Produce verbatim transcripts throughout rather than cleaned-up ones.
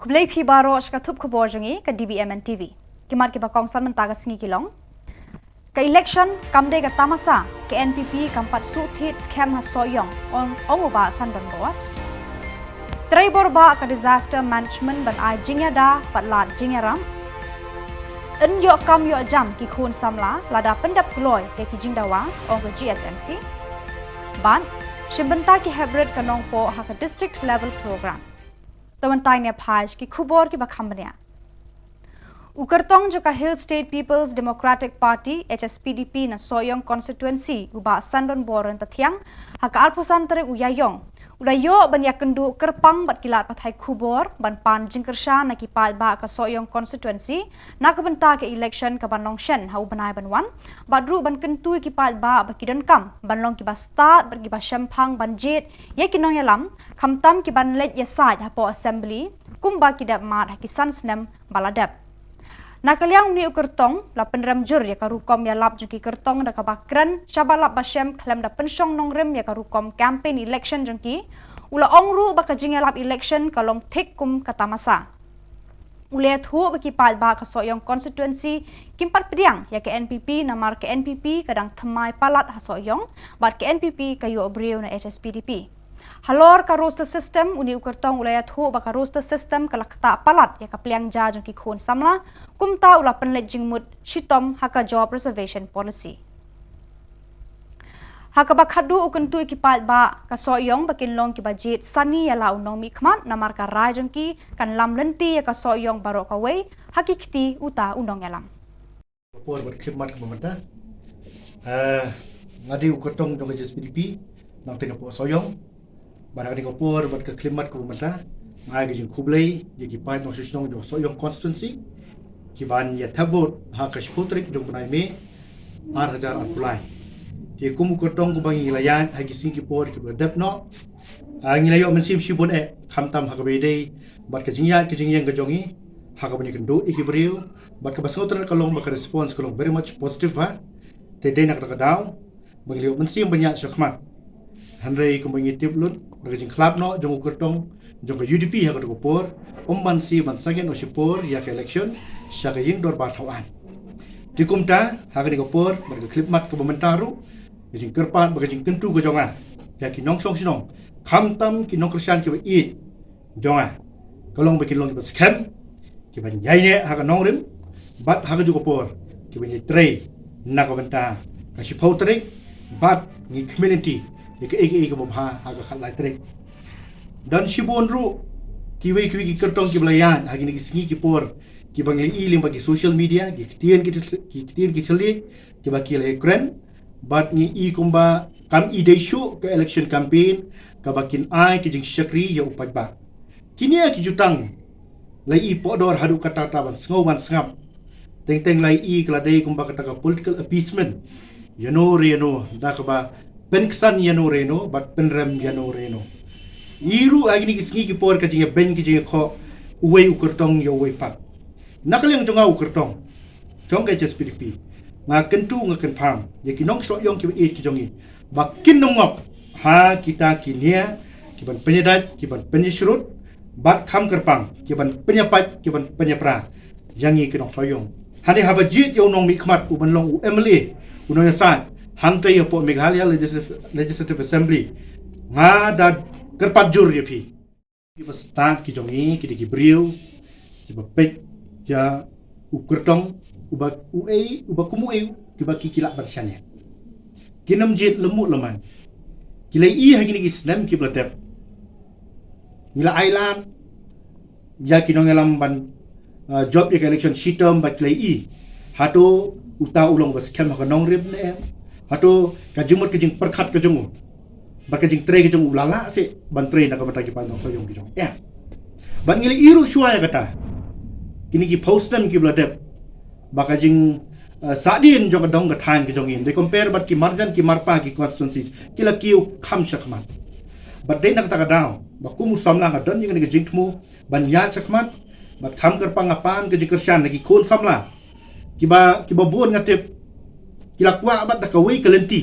Blei phi baroh sha ka thup khubor jong ngi ka D B M N T V. Ki mat kiba kongsan mynta ka sngi ki long: Ka election kam dei ka tamasa, ka N P P kam pat shu thied skhem ha Sohiong, ong, ong u Bah Sandon Bor. Trei bor bah ka disaster management ban ai jingïada bad lad jingïaram. Yn ïoh kam ïoh jam ki khun samla lada pyndep kloi ïa ki jingdawa, ong ka G S M C. Bad shim bynta ki heprit ka Nongpoh ha ka district level program. To mynta ngin ïa phai sha ki khubor kiba kham bniah. U kyrtong jong ka Hill State People's Democratic Party, H S P D P, na Sohiong constituency, u Bah Sandon Bor Ryntathiang, ha ka arphew san tarik u Ïaïong, u la ïoh ban ïakynduh kyrpang bad ki lad pathai khubor ban pan jingkyrshan na ki paidbah ka Sohiong constituency na ka bynta ka election kaban long shen ha u bnai ban wan, bad ruh ban kyntu ïa ki paidbah ba ki donkam ban long kiba stad bad kiba shemphang ban jied ïa ki nongïalam, khamtam kiban leit ïasaid hapoh assembly kumba ki dep mad ha ki san snem ba la dep. Na ka liang une u kyrtong, la pynrem jur ïa ka rukom ïalap jong ki kyrtong da kaba kren shaba lap ba shem khlem da pynshong nongrim ïa ka rukom campaign election jong ki. U la ong ruh ba ka jingïalap election ka long thik kum ka tamasa. U la ïathuh ba ki paidbah ka Sohiong constituency kim pat pdiang ïa ka N P P namar ka N P P ka dang thymmai palat ha Sohiong, bad ka N P P ka ïoh briew na H S P D P. Halor ka roster system, une u kyrtong u la ïathuh ba ka roster system ka la ktah palat ïa ka pliang ja jong ki khun samla, kumta u la pynleit jingmut shitom ha ka job reservation policy. Ha kaba khatduh, u kyntu ïa ki paidbah ka Sohiong ba kin long kiba jied sani ïa la u nongmihkhmat namar ka rai jong ki kan lam lynti ïa ka Sohiong baroh kawei ha ki kti uta u nongïalam. Ka por bad ka khyllipmat kaba mynta, eh, nga dei u kyrtong jong ka H S P D P nangtei napoh Sohiong. Bad ha kane ka por bad ka khyllipmat kaba mynta, nga ai ka jingkhublei ïa ki paid nongshong shnong jong Sohiong constituency kiban ïa thep vote ha ka shiphew tarik jong u bnai May ar hajar arphew lai. Te kum u kyrtong kumba ngi la ïaid ha ki sngi ki por kiba la dep noh, ah, ngi la ïoh mynsiem shibun eh, khamtam ha kaba ïadei bad ka jingïaid ka jingïeng ka jong ngi ha kaba ngi kynduh ïa ki briew, bad kaba sngewtynnat ka long ba ka response ka long very much positive bha. Te dei na kata ka daw ba ngi la ïoh mynsiem ban ïaid shakhmat. Hynrei kumba ngi tip lut, da ka jingkhlad noh jong u kyrtong jong ka U D P ha kata ka por, um ban shu ban sangeh noh shipor ïa ka election sha ka ïing dorbar thawaiñ. Te kumta, ha kane ka por bad ka khyllipmat kaba mynta ruh, ka jingkyrpad bad ka jingkyntu ka jong nga ïa ki nongshong shnong, khamtam ki nongkyrshan kiba ïeit jong nga, ka long ba kin long kiba skhem, kiban ïaineh ha ka nongrim, bad ha kajuh ka por kiban ïatrei na ka bynta ka shiphew tarik, bad ngi khmih lynti ïa kaei kaei kaba bha ha ka khatlai tarik. Don shibun ruh kiwei kiwei ki kyrtong kiba la ïaid ha kine ki sngi ki por, kiba ngi la i lyngba ki social media, ki ktien ki thil-, ki ktien ki thylliej kiba ki la ïakren, bad ngi i kumba kam i dei shuh ka election campaign kaba kin ai ka jingshakri ïa u paidbah. Kine ki jutang la i pohdor haduh katta katta ban sngew ban sngap. Teng teng la i ka la dei kumba kata ka political appeasement ïano re ïano, da kaba pynksan ïano re ïano bad pynrem ïano re ïano. I ruh ha kine ki sngi ki por ka jingïabeiñ ka jingïakhoh uwei u kyrtong ïa uwei pat. Na ka liang jong nga u kyrtong jong ka H S P D P, nga kyntu nga kynpham ïa ki nongshong shnong kiba ïeit ki jong ngi ba kin nym ngop ha kita ki nia kiban pynïadait, kiban pynïashrut, bad kham kyrpang kiban pynïapait, kiban pynïapra ïa ngi ki nongshong shnong. Hangne haba jied ïa u nongmihkhmat uban long u M L A, u nongïasaid hangtei hapoh Meghalaya Legislative, Legislative Assembly, nga da kyrpad jur ïa phi. Kiba stad ki jong ngi ki dei ki briew kiba peit ïa u kyrtong uba uei, uba kum uei, kiba ki, ki lah ban shaniah. Kin nym jied lymut lymman. Ki la i ha kine ki snem kiba la dep, ngi la ailad ïa ki nongïalam ban, uh, jop ïa ka election shitom bad ki la i. Hato uta u long ba skhem ha ka nongrim ne em? Hato ka jingmut ka jingpyrkhat ka jong u bad ka jingtrei ka jong u la lah seh ban trei na ka bynta ki paid nongshong shnong ki jong u? Em. Bad ngi la i ruh shuwa ïa kata, kine ki phew snem kiba la dep, ba ka jing, uh, sahdien jong ka dong ka thaiñ ka jong ngi, dei compare bad ki marjan ki marpa ki constituencies, ki la kiew kham shakhmat. Bad dei na kata ka daw ba kum u samla nga don ïa kane ka jingthmu ban ïaid shakhmat, bad kham kyrpang nga pan ka jingkyrshan na ki khun samla kiba, kiba bun nga tip ki la kwah bad da kawei ka lynti,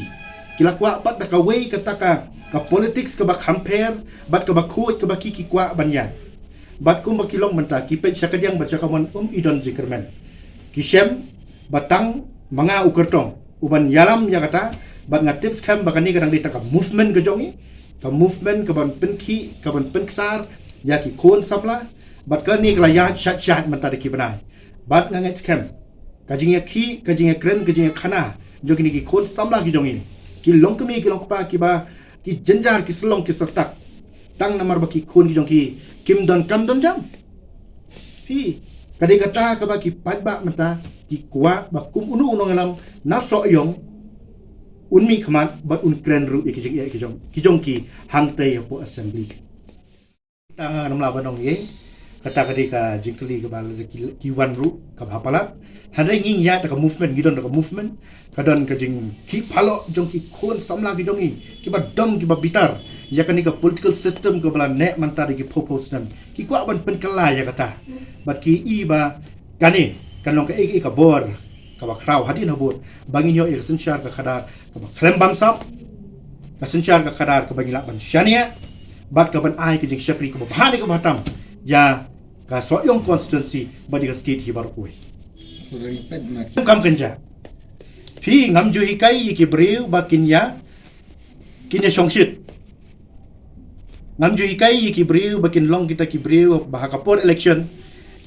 ki la kwah bad da kawei kata ka, ka politics kaba kham pher bad kaba khuid kaba ki, ki kwah ban ïaid. Bad kumba ki long mynta, ki peit sha kadiang bad sha kamon, um i don jingkyrmen. Ki shem ba tang ma nga u kyrtong u ban ïalam ïa kata, bad nga tip skhem ba kane ka dang dei tang ka movement ka jong i, ka movement ka ban pynkhih, ka ban pynksar ïa ki khun samla, bad kane ka la ïaid shait shait mynta da ki bnai. Bad nga ngeit skhem ka jingïakhih, ka jingïakren, ka jingïakhana jong kine ki khun samla ki jong i, ki long kmie, ki long kpa, kiba ki jynjar, ki shlong, ki syrtak, tang namar ba ki khun ki jong ki kim don kam don jam. Phi, ka dei kata kaba ki paidbah mynta ki kwah ba kum uno uno nongïalam na Sohiong un mih khmat bad un kren ruh ïa ki jingeh ki jong, ki jong ki hangtei hapoh assembly. Tang ngam lah ban ong ei, kata ka dei ka jingkylli kaba la ki, ki wan ruh kaba palat. Hynrei ngi ïa da ka movement, ngi don da ka movement, ka don ka jingkhih palat jong ki khun samla ki jong i, kiba dom, kiba bitar ïa kane ka political system kaba la neh mynta da ki phew phew snem. Ki kwah ban pynkylla ïa kata. Bad ki i ba kane kan long kaei kaei ka bor kaba khraw hadien habud ba ngin ïoh ïa ka synshar ka khadar kaba khlem bamsap, ka synshar ka khadar kaba ngi lah ban shaniah, bad ka ban ai ka jingshakri kaba bha ne kaba tam ïa ka Sohiong constituency bad ïa ka state hi baroh kawei. Kam kynja. Phi, ngam ju hikai ïa ki briew ba kin ïa, kin ïa shongshit. Ngam ju hikai ïa ki briew ba kin long kita ki briew ba ha ka por election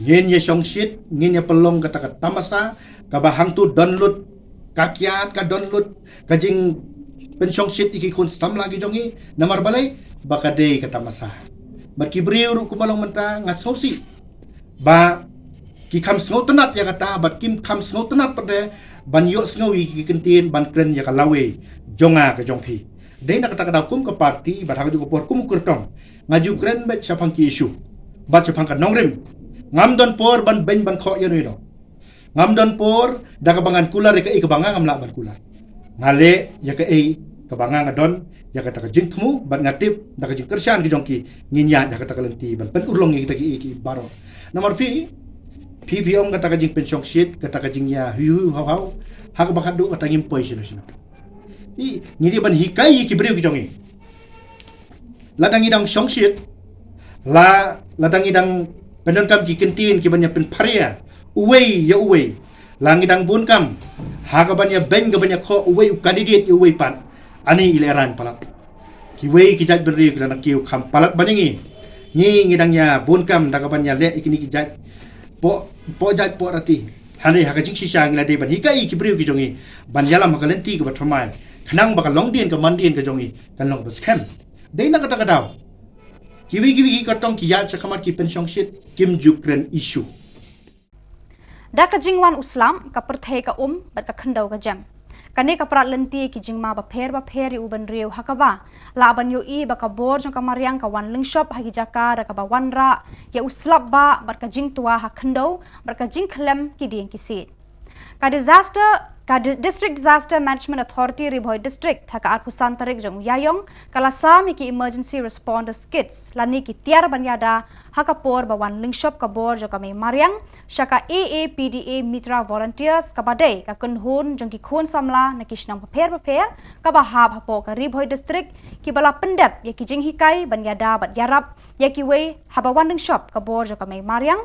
ngin ïa shongshit, ngin ïa pynlong kata ka tamasa kaba hangto don lut ka kiad, ka don lut ka jingpynshongshit ïa ki khun samla ki jong i. Namar balei? Ba ka dei ka tamasa. Bad ki briew ruh kumba long mynta, nga sngewsih ba ki kham sngewtynnat ïa kata, bad kim kham sngewtynnat pat de ban ïohsngew ïa ki kyntien ban kren ïa ka lawei jong nga ka jong phi. Dei na kata ka daw kum ka party bad ha kajuh ka por kum u kyrtong, nga ju kren beit shaphang ki issue bad shaphang ka nongrim. Ngam don por ban beiñ ban khoh ïa no ïa no. Ngam don por da kaba ngan kular ïa kaei kaba nga ngam lah ban kular. Nga leh ïa kaei kaba nga nga don, ïa kata ka jingthmu, bad nga tip da ka jingkyrshan ka jong ki ngin ïaid ïa kata ka lynti ban pynurlong ïa kita kiei kiei baroh. Namar phi, phi phi ong kata ka jingpynshongshit, kata ka jingïahiu hiu haw haw, ha kaba khatduh kata ngim poi shano shano. Phi, ngi dei ban hikai ïa ki briew ki jong i. Lada ngi dang shongshit, la, lada ngi dang pyndonkam ki kyntien ki ban ïa pynpharia uwei ïa uwei, la ngi dang bun kam ha ka ban ïa beiñ, ka ban ïa khoh uwei u candidate ïa uwei pat, ani i leh rang palat. Kiwei ki jait bynriew ki la nang kiew kham palat ban ïa ngi. Ngi, ngi dang ïa bun kam da ka ban ïa leh ïa kine ki jait poh, poh jait poh rati. Hynrei ha ka jingshisha ngi la dei ban hikai ïa ki briew ki jong i ban ïalam ha ka lynti kaba thymmai, khnang ba ka longdien ka mandien ka jong i kan long ba skhem. Dei na kata ka daw kiwei kiwei ki kyrtong ki ïaid sha khmat ki pynshongshit, kim ju kren issue. Da ka jingwan u slap, ka pyrthei ka um bad ka khyndew ka jem. Kane ka prat lynti ki jingma bapher bapher ïa u bynriew ha kaba lah ban ïohi ba ka bor jong ka mariang ka wan lyngshop ha ki jaka da kaba wanrah ïa u slap bah bad ka jingtwa ha khyndew bad ka jingkhlem ki dieng ki siej. Ka disaster, ka Di-, District Disaster Management Authority Ri Bhoi District ha ka arphew san tarik jong u Ïaïong ka la sam ïa ki emergency responders kits lane ki tiar ban ïada ha ka por ba wan lyngshop ka bor jong ka mei mariang sha ka A A P D A Mitra Volunteers, kaba dei ka kynhun jong ki khun samla na ki shnong bapher bapher kaba hap hapoh ka Ri Bhoi District, kiba la pyndep ïa ki jinghikai ban ïada bad ïarap ïa kiwei haba wan lyngshop ka bor jong ka mei mariang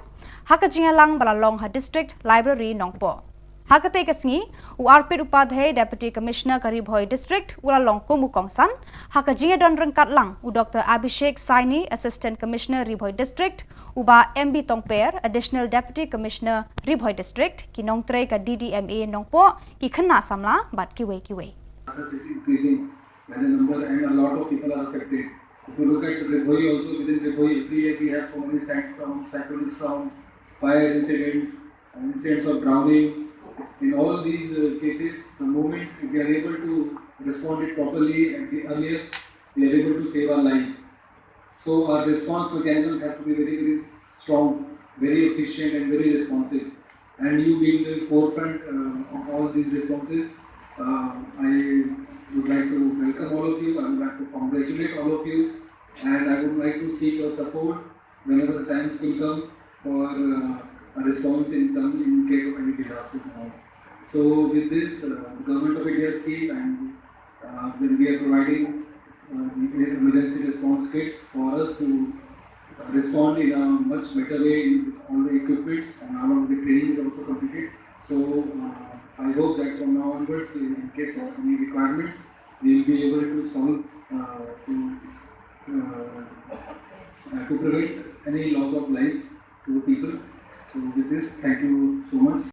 ha ka jingïalang ba la long ha District Library Nongpoh. Ha katei ka sngi, u Arpit Upadhyay, Deputy Commissioner ka Ri Bhoi District, u la long kum u kongsan, ha ka jingïadon ryngkat lang u Doctor Abhishek Saini, Assistant Commissioner Ri Bhoi District, u Bah M B Tongper, Additional Deputy Commissioner Ri Bhoi District, ki nongtrei ka D D M A Nongpoh, ki khynnah samla bad kiwei kiwei. Is increasing by the number and a lot of people are affected. If you look at Ri Bhoi also, within Ri Bhoi, every year we have so many sandstorms, cyclone storms, fire incidents, and incidents of drowning. In all these uh, cases, the moment we are able to respond it properly at the earliest, we are able to save our lives. So our response mechanism has to be very, very strong, very efficient, and very responsive. And you being the forefront uh, of all these responses, uh, I would like to welcome all of you. I would like to congratulate all of you, and I would like to seek your support whenever the times will come for uh, a response in term in case of any disaster and all. So with this, uh, the Government of India scheme and uh, when we are providing uh, emergency response kits for us to respond in a much better way in all the equipments, and now the training is also completed. So uh, I hope that from now onwards, in case of any requirements, we will be able to solve uh, to, uh, uh, to prevent any loss of lives to the people. So with this, thank you so much.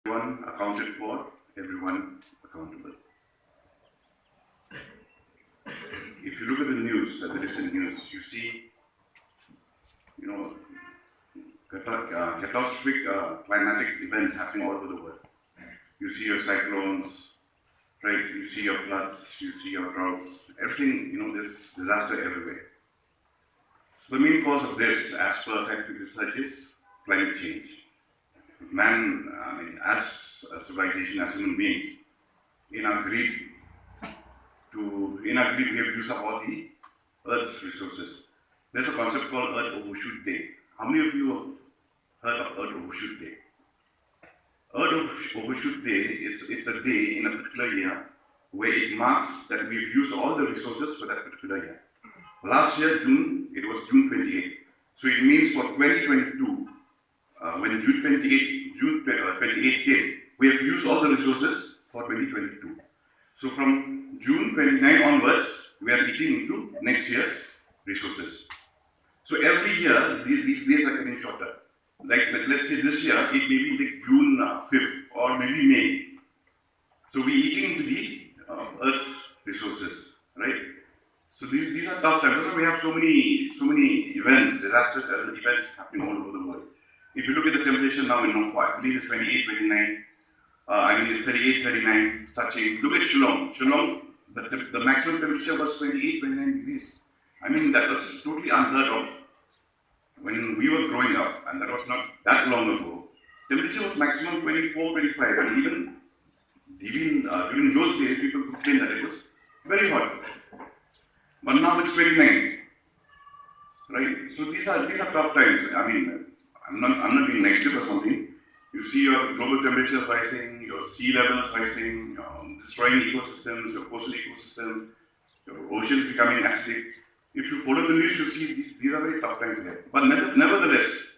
Everyone accounted for, everyone accountable. If you look at the news, at the recent news, you see, you know, cata- uh, catastrophic uh, climatic events happening all over the world. You see your cyclones, right? You see your floods, you see your droughts, everything, you know, this disaster everywhere. So the main cause of this, as per scientific research, is climate change. Man, I mean, as a civilization, as human beings, in our greed to in our greed, we have used up all the Earth's resources. There's a concept called Earth Overshoot Day. How many of you have heard of Earth Overshoot Day? Earth Overshoot Day, it's, it's a day in a particular year where it marks that we've used all the resources for that particular year. Last year, June, it was June twenty-eighth. So it means for twenty twenty-two, uh, when June twenty-eighth, June uh, twenty-eighth came, we have used all the resources for twenty twenty-two. So from June twenty-nine onwards, we are eating into next year's resources. So every year, these, these days are getting shorter. Like, let- let's say this year, it may be like June uh, fifth or maybe May. So we're eating into the uh, Earth's resources, right? So these, these are tough times. That's why we have so many, so many events, disastrous events happening all over the world. If you look at the temperature now in Nongpoh, I believe it's twenty-eight, twenty-nine. Uh, I mean, it's thirty-eight, thirty-nine, touching. Look at Shillong. Shillong, the, the, the maximum temperature was twenty-eight, twenty-nine degrees. I mean, that was totally unheard of when we were growing up, and that was not that long ago. Temperature was maximum twenty-four, twenty-five, and even even uh, during those days, people complained that it was very hot. But now it's twenty-nine, right? So these are these are tough times. I mean, I'm not I'm not being negative or something. You see your global temperatures rising, your sea levels rising, um, destroying ecosystems, your coastal ecosystems, your oceans becoming acidic. If you follow the news, you see these, these are very tough times here. But never- nevertheless,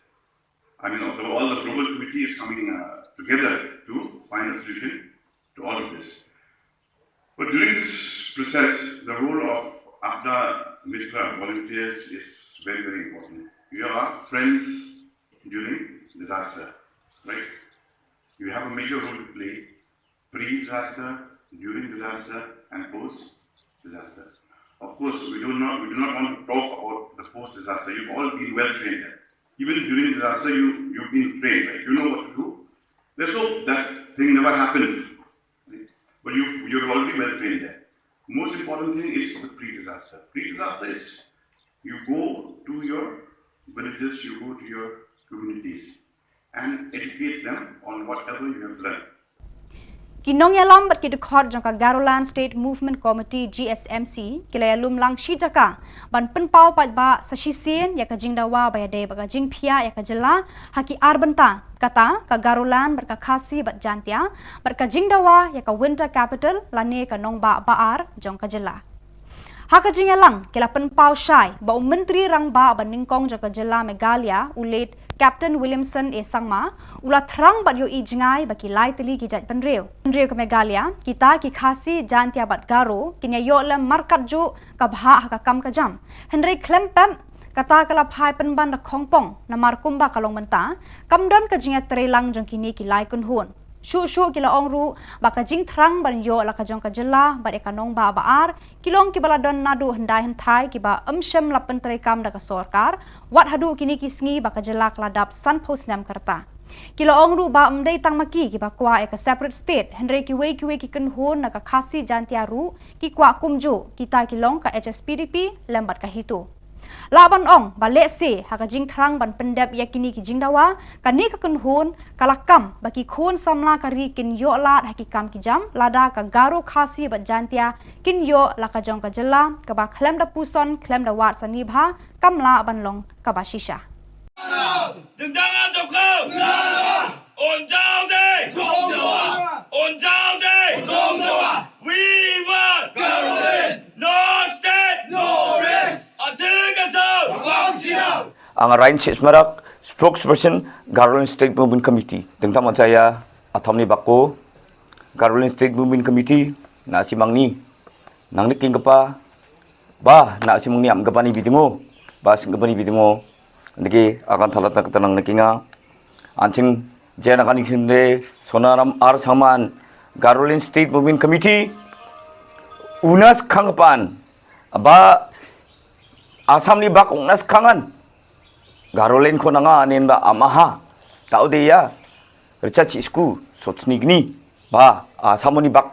I mean, all the global community is coming uh, together to find a solution to all of this. But during this process, the role of Aapda Mitra volunteers is very, very important. You are friends during disaster, right? You have a major role to play pre-disaster, during disaster, and post-disaster. Of course, we do not we do not want to talk about the post-disaster. You've all been well trained there. Even during disaster, you you've been trained. Right? You know what to do. Let's hope that thing never happens. But you you're already well trained there. Most important thing is the pre-disaster. Pre-disaster is you go to your villages, you go to your communities, and educate them on whatever you have learned. Ki nongïalam bad ki dkhot jong ka Garoland State Movement Committee G S M C ki la ïalum lang shi jaka ban pynpaw paidbah sa shisien ïa ka jingdawa ba ïadei bad ka jingphiah ïa ka jylla ha ki ar bynta, kata ka Garoland bad ka Khasi bad Jaintia, bad ka jingdawa ïa ka Winter Capital lane ka nongbah ba ar jong ka jylla. Ha ka jingïalang ki la pynpaw shai ba u Myntri Rangbah ba nyngkong jong ka jylla Meghalaya, u late Captain Williamson A Sangma, u la thrang bad ïohi jngai ba ki lai tylli ki jaitbynriew, bynriew ka Meghalaya, kita ki Khasi, Jaintia bad Garo kin ïa ïoh lem markat juh ka bhah ha ka kam ka jam. Hynrei khlem pep, kata ka la phai pynban da khongpong, namar kumba ka long mynta kam don ka jingïatreilang jong kine ki lai kynhun. Shuh shuh ki la ong ruh ba ka jingthrang ban ïoh la ka jong ka jylla bad ïa ka nongbah ba ar ki long kiba la don naduh hyndai hynthai kiba ym shym la pyntreikam da ka sorkar, wat haduh kine ki sngi ba ka jylla ka la dap sanphew snem ka rta. Ki la ong ruh ba ym dei tang ma ki kiba kwah ïa ka separate state, hynrei kiwei kiwei ki kynhun na ka Khasi Jaintia ruh ki kwah kumjuh, kita ki long ka H S P D P lem bad ka HITO. Lah ban ong ba lehse ha ka jingthrang ban pyndep ïa kine ki jingdawa, kane ka kynhun ka la kam ba ki khun samla ka ri kin ïoh lad ha ki kam ki jam, lada ka Garo, Khasi bad Jaintia kin ïoh la ka jong ka jylla kaba khlem da puson khlem da wad sani bha, kam lah ban long kaba shisha. Dengdang ah jokau. Onjau de. Onjau de. We want. No state. No rest. Until the sound. Ang Ryan Sismarak, spokesperson Garoland State Movement Committee. Dengtang man saya athom ni bako Garoland State Movement Committee na si mangni nang ni king kepa ba na si mangni am kepa ni bidingo ba sing kepa ni bidingo. Niki akan thalat na ketenang niki nga anching Jena kani khinde Sonaram R Sangman, Garoland State Movement Committee, unas khangpan, ba Assam ni bak unas khangan, Garoland ko nanga anen ba amaha, tau de ya, recha chisku, sotsni gni, ba Assam ni bak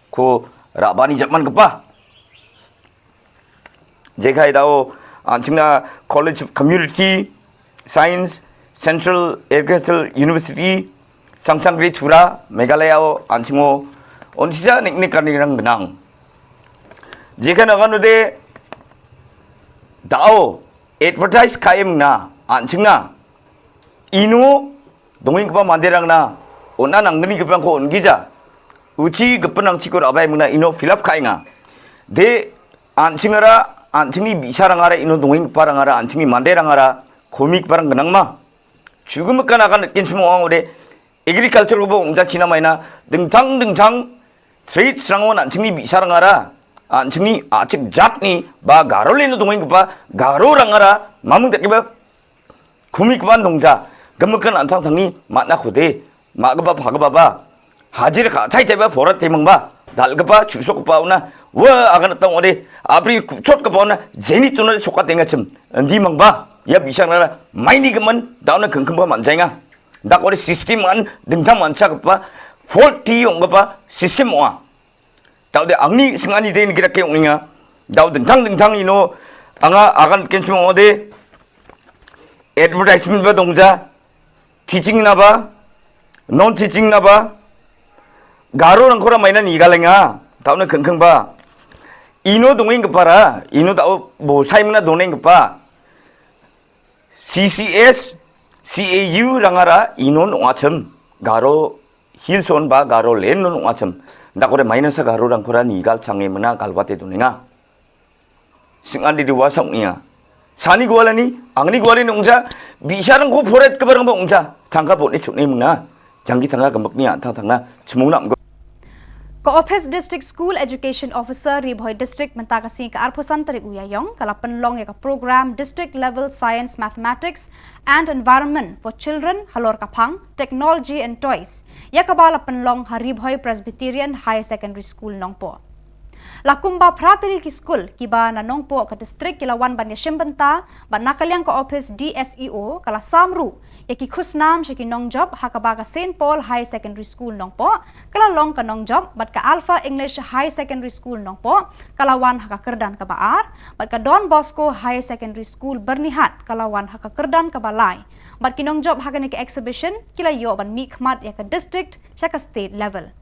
ko rabani jaman kepa. Jekai dau anchingna College of Community Science, Central Agricultural University, Sangsang Gri Chura, Meghalaya o anchingo onsija nik nik kani rang benang. Jekai na kanu de dau advertise kaim na anchingna ino dongin kepa manderang na ona nang geni kepa ko on gija uchi kepenang chiko rabai muna ino fill up kai nga de anching ara anching ni bisarang ara ino dongin kepa rang ara anching ni manderang ara khomik parang genang ma chugum kana kan kin semua orang de agriculture ko bong ja china maina dengtang dengtang trade serang wan anching ni bisarang ara anching ni achik jat ni ba Garoland dongin kepa Garo rang ara mamung tak kepa khomik ban dongja gemekan anchang thang ni mat na khode ma kepa pha kepa ba hajir ka chai chai ba forat temang ba dal kepa chusok kepa una wa akan tang ode abri kuchot kepa una jeni tuna sokat tenga chem ndi mang ba ya bisang ara maini kemen dauna kengkem ba manjainga dak ode system an dengtang mancha kepa faulty ong kepa system wa. Tau de angni sengani de ni kira ke ong inga dau dengtang dengtang ino anga akan ken semua ode advertisement ba dongja teaching na ba non teaching na ba Garo rang kora maina ni galenga tau na kengkeng ba ino dongeng kepara ino tau bosai mena doneng kepa C C S, C A U rang ara ino nong achem Garo Hills on ba Garoland nong achem dak kora maina sa Garo rang kora ni gal change mena galwate donenga. Sing andi di wasang nia. Sani gwala ni, angni gwala ni ungja, bisarang ko foret ke barang ba ungja. Tangka bot ni chuk ni muna. Jangki tangka gembek ni, tang tangka chemung nam go. Ka Office District School Education Officer Ri Bhoi District mynta ka sngi ka arphew san tarik u Ïaïong ka la pynlong ïa ka program District Level Science, Mathematics and Environment for Children halor ka phang Technology and Toys. Ïa kaba la pynlong ha Ri Bhoi Presbyterian Higher Secondary School Nongpoh. La kumba phra tylli ki skul kiba na Nongpoh ka district ki la wan ban ïashim bynta bad na ka liang ka ophis D S E O ka la sam ruh ïa ki khusnam sha ki nongjop ha kaba ka Saint Paul High Secondary School Nongpoh ka la long ka nongjop bad ka Alpha English High Secondary School Nongpoh ka la wan ha ka kyrdan kaba ar bad ka Don Bosco High Secondary School Byrnihat ka la wan ha ka kyrdan kaba lai. Bad ki nongjop ha kane ka exhibition ki la ïoh ban mih khmat ïa ka district sha ka state level.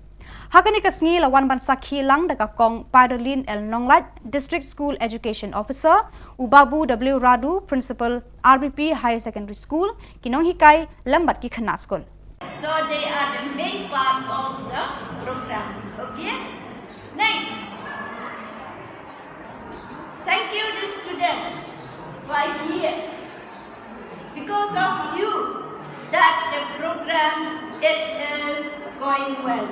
Ha kane ka sngi la wan ban sakhi lang da ka Kong Padolin L Nonglait, District School Education Officer, u Babu W Radu, Principal R B P Higher Secondary School, ki nonghikai lem bad ki khynnah skul. So they are the main part of the program. Okay? Next. Thank you, the students, for here. Because of you, that the program, it is going well.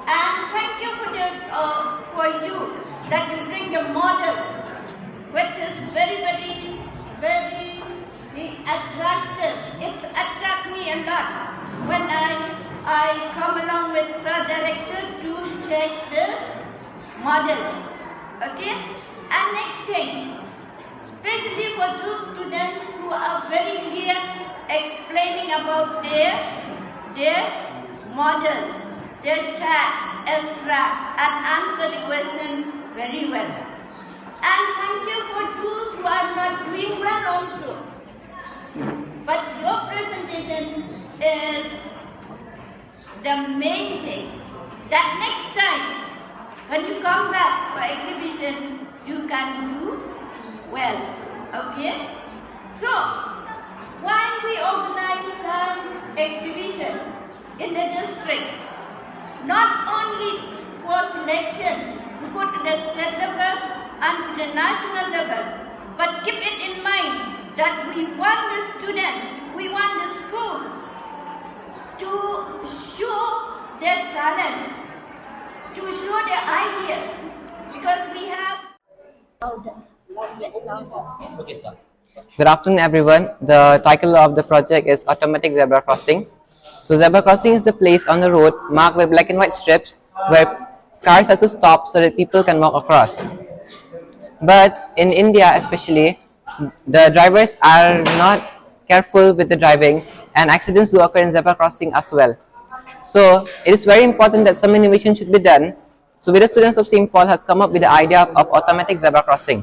And thank you for the, uh, for you that you bring the model, which is very, very, very attractive. It attract me a lot when I, I come along with Sir Director to check this model. Okay? And next thing, especially for those students who are very clear explaining about their, their model, their chart, et cetera, and answer the question very well. And thank you for those who are not doing well also. But your presentation is the main thing that next time when you come back for exhibition, you can do well. Okay? So, why we organize science exhibition in the district? Not only for selection to go to the state level and to the national level, but keep it in mind that we want the students, we want the schools to show their talent, to show their ideas, because we have Good afternoon, everyone. The title of the project is Automatic Zebra Crossing. So, zebra crossing is a place on the road marked by black and white strips where cars have to stop so that people can walk across. But in India, especially, the drivers are not careful with the driving, and accidents do occur in zebra crossing as well. So, it is very important that some innovation should be done. So, Veda Students of Saint Paul has come up with the idea of automatic zebra crossing.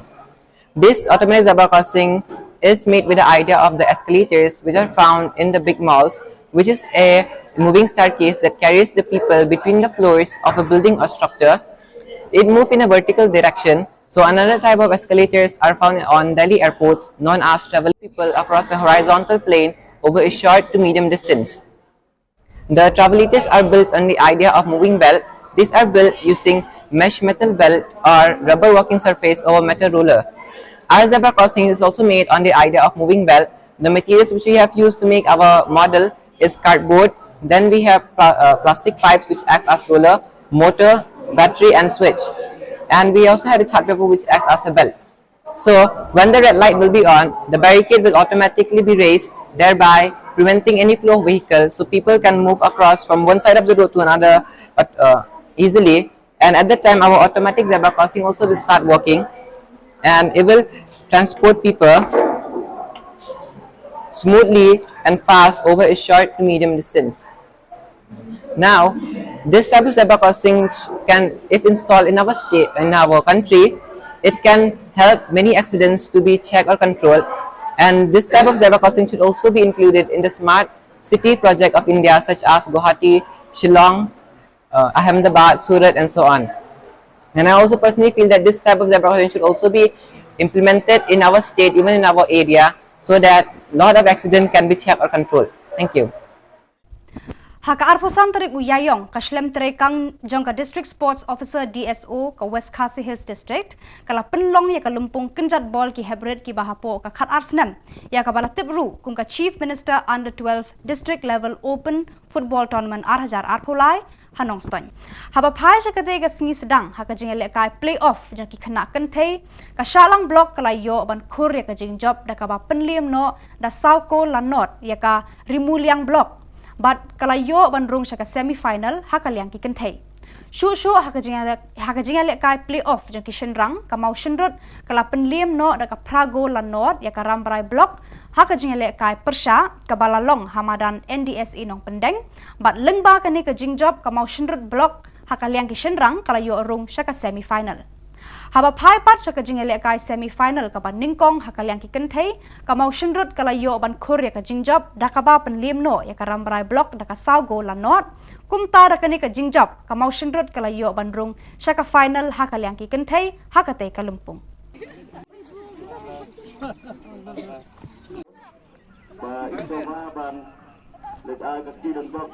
This automatic zebra crossing is made with the idea of the escalators which are found in the big malls, which is a moving staircase that carries the people between the floors of a building or structure. It moves in a vertical direction. So, another type of escalators are found on Delhi airports, known as travel people across a horizontal plane over a short to medium distance. The travelators are built on the idea of moving belt. These are built using mesh metal belt or rubber working surface over metal roller. Our zebra crossing is also made on the idea of moving belt. The materials which we have used to make our model is cardboard. Then we have pla- uh, plastic pipes which act as roller, motor, battery, and switch. And we also had a chart paper which acts as a belt. So when the red light will be on, the barricade will automatically be raised, thereby preventing any flow of vehicle, so people can move across from one side of the road to another uh, uh, easily. And at that time, our automatic zebra crossing also will start working, and it will transport people smoothly and fast over a short to medium distance. Now, this type of zebra crossing can, if installed in our state, in our country, it can help many accidents to be checked or controlled. And this type of zebra crossing should also be included in the smart city project of India, such as Guwahati, Shillong, uh, Ahmedabad, Surat, and so on. And I also personally feel that this type of zebra crossing should also be implemented in our state, even in our area, so that lot of accident can be checked or controlled. Thank you. Ha ka arphew san tarik u Ïaïong, ka shlem treikam jong ka District Sports Officer, D S O, ka West Khasi Hills District, ka la pynlong ïa ka lympung kynjat bol ki hybrid kiba hapoh ka khatar snem, ïa kaba la tip ruh kum ka Chief Minister Under twelve District Level Open Football Tournament ar hajar arphew lai ha Nongstoiñ. Haba phai sha katei ka sngi sdang ha ka jingïalehkai playoff jong ki khynnah kynthei, ka Shahlang Block ka la ïoh ban khur ïa ka jingjop da kaba pynliem noh da saw kol la nod ïa ka Rimuliang Block, bad ka la ïoh ban rung sha ka semi final ha ka liang ki kynthei. Shuh shuh ha ka jingïaleh, ha ka jingïalehkai playoff jong ki shynrang, ka Mawshynrut ka la pynliem noh da ka phra kol la nod ïa ka Rambrai Block ha ka jingïalehkai pyrshah kaba la long ha madan N D S E Nongpyndeng, bad lyngba kane ka jingjop ka Mawshynrut Block ha ka liang ki shynrang ka la ïoh rung sha ka semi final. Haba phai pat sha ka jingïalehkai semi final kaba nyngkong ha ka liang ki kynthei, ka Mawshynrut ka la ïoh ban khur ïa ka jingjop da kaba pynliem noh ïa ka Rambrai Block da ka saw kol la nod. Kumta da kane ka jingjop ka Mawshynrut ka la ïoh ban rung sha ka final ha ka liang ki kynthei ha katei ka lympung. Ba i to ba ban leit ai ka ki don bok.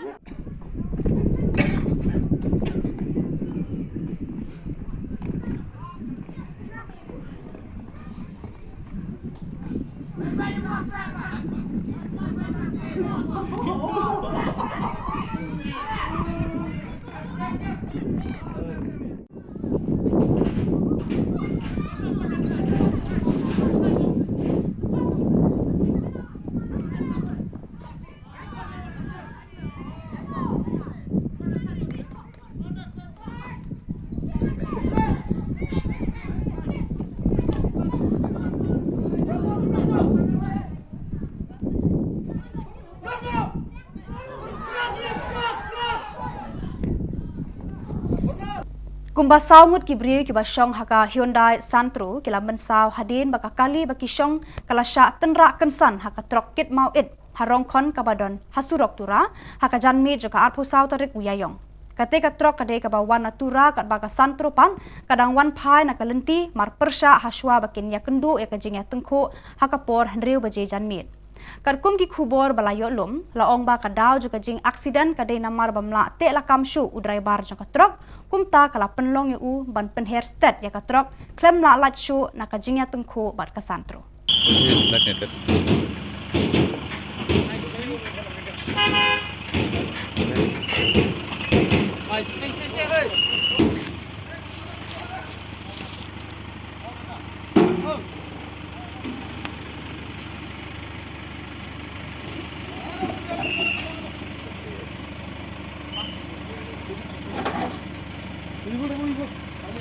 Kumba saw ngut ki briew kiba shong ha ka Hyundai Santro ki la mynsaw hadien ba ka kali ba ki shong ka la shah tynrah kynsan ha ka trok kit mawit ha Rongkhon kaba don ha surok Tura ha ka janmiet jong ka arphew saw tarik u Ïaïong. Kata ka trok ka dei kaba wan na Tura katba ka Santro pat ka dang wan phai na ka lynti mar pyrshah hashwa ba kin ïakynduh ïa ka jingïatyngkhuh ha ka por hynriew baje janmiet. Katkum ki khubor ba la ïoh lum, la ong ba ka daw jong ka jingaccident ka dei namar ba mlah teh lakam shuh u driver jong ka trok, kumta ka la pynlong ïa u ban pynher stet ïa ka trok khlem lah lait shuh na ka jingïatyngkhuh bad ka Santro. Flat netted.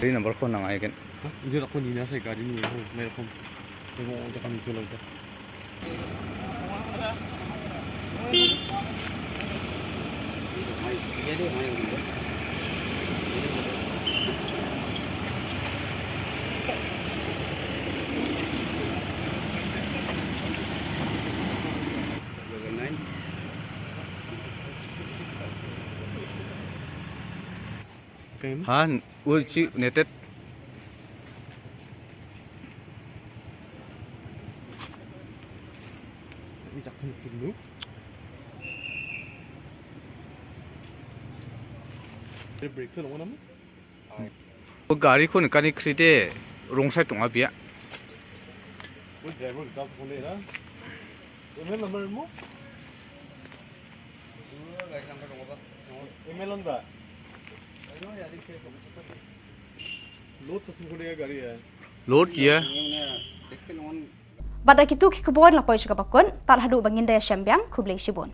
Ini number phone nang aiken. Hah? Ini rakon ini asai gari ni, mai rakon. Mai mau jakan itu lagi. Han, ul chi netet. Ini cak pun pun lu. Dia break tu lawan apa? O gari khun kani khrite rong sai tong abia. Ui, driver kita phone deh dah. Email number mo? Email on ba? Load sa sungkul ya gari ya. Load ya. Bad da kitu ki khubor la poi sha kaba kut, tad haduh ba ngin da ïashem biang, khublei shibun.